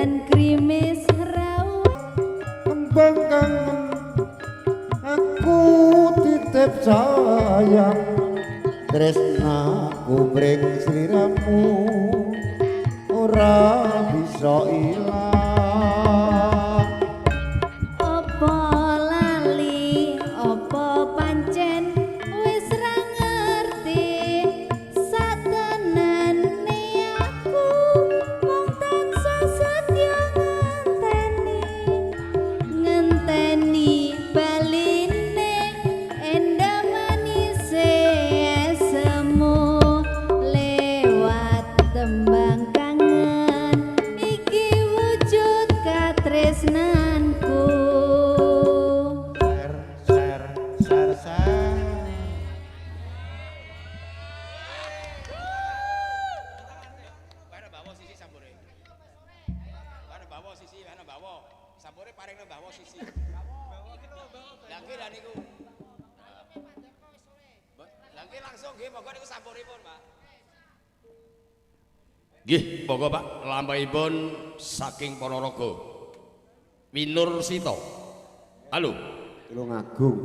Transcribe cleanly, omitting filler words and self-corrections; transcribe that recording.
Udan grimis rau. Kembang kangen aku titip sayang, tresnaku mring sliramu ora bisa ilang. Apa lali, apa pancen wis ra ngerti, satenane aku mung tansah setya ngenteni, ngenteni baline endah manise esemu lewat tembang kangen iki wujud katresnanku. Ser ser ser ser. Ana bawa sisi sambure. Ana bawa sisi, ana bawa. Sambure paring bawa sisi. Lah nggih lah niku. Lah nggih langsung nggih monggo niku sampuripun, Pak. Nggih, monggo Pak, lampahipun saking Ponorogo. Winur Sito. Halo. Tulungagung.